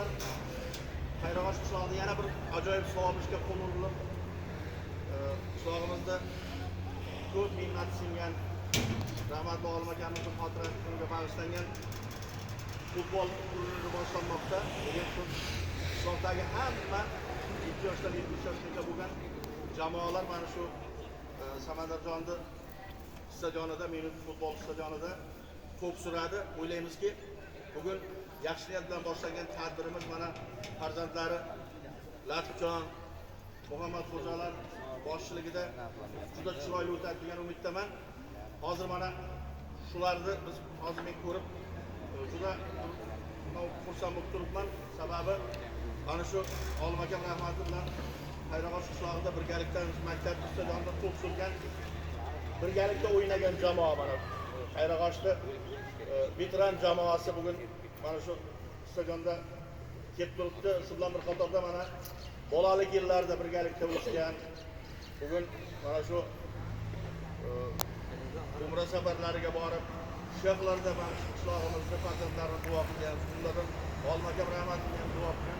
do'stlar, Qayrag'och qishlog'ida yana bir ajoyib savob ishga qo'l urilib, qishlog'imizda ko'p mehnat singgan rahmatli olim akamizning xotirasi kuniga bag'ishlangan futbol turniri boshlanmoqda. Bugun shu qishloqdagi hamma 2 yoshdan 70 yoshgacha bo'lgan jamoalar mana shu Samandarjonni stadionida, minut futbol stadionida to'p suradi. O'ylaymizki, bugun yaxshi niyat bilan boshlangan tadbirimiz mana farzandlari Latifjon, Muhammad Xo'jalar boshchiligida juda chiroyli o'tadi degan umiddaman. Hozir mana shularni biz hozir men ko'rib juda xursand bo'lib turibman. Sababi mana shu Olim akam rahmati bilan Qayrag'och qishlog'ida birgalikda maktab stadionida to'p surgan, birgalikda o'ynagan jamoa mana Qayrag'ochda veteran jamoasi bugun mana shu stadionda kelib turibdi. Siz bilan bir qatorda mana bolalik yillarida birgalikda o'sgan, bugun mana shu umra safarlariga borib, shayxlarda mana shu qishlog'imizda farzandlarini duo qilgan, ulardan Olim akam rahmatini ham duo qilgan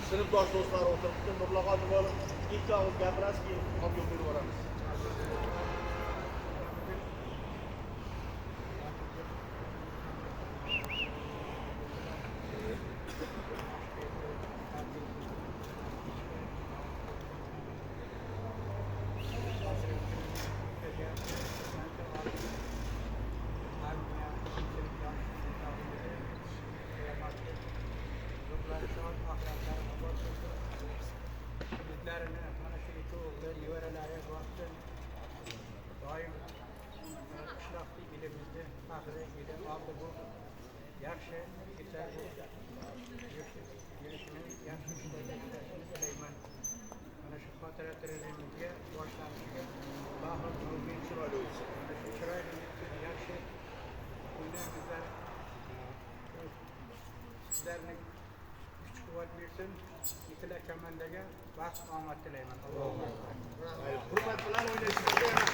sinfdosh do'stlar o'tiribdi. Nurullo hozir bo'lib ikki og'iz gapirasiz, keyin olib qo'yib yuboramiz. Mana shu ikki o'g'li nevaralari vaqtin doim qishloqni elimizni faxri edi. Oldi bu yaxshi yigitlar yurishini, yaxshi ishlarga ishlashini tilayman. Mana shu xotira turnirimizga boshlanishiga Alloh mavjud chiroyli o'tsin. Mana shu chiroyli o'tsin, yaxshi o'ynaymizlar. Sizlarni kuch quvvat bersin. Ikkala komandaga baxt omad tilayman. Allohu akbar. Hurmat bilan o'ynaysizlar.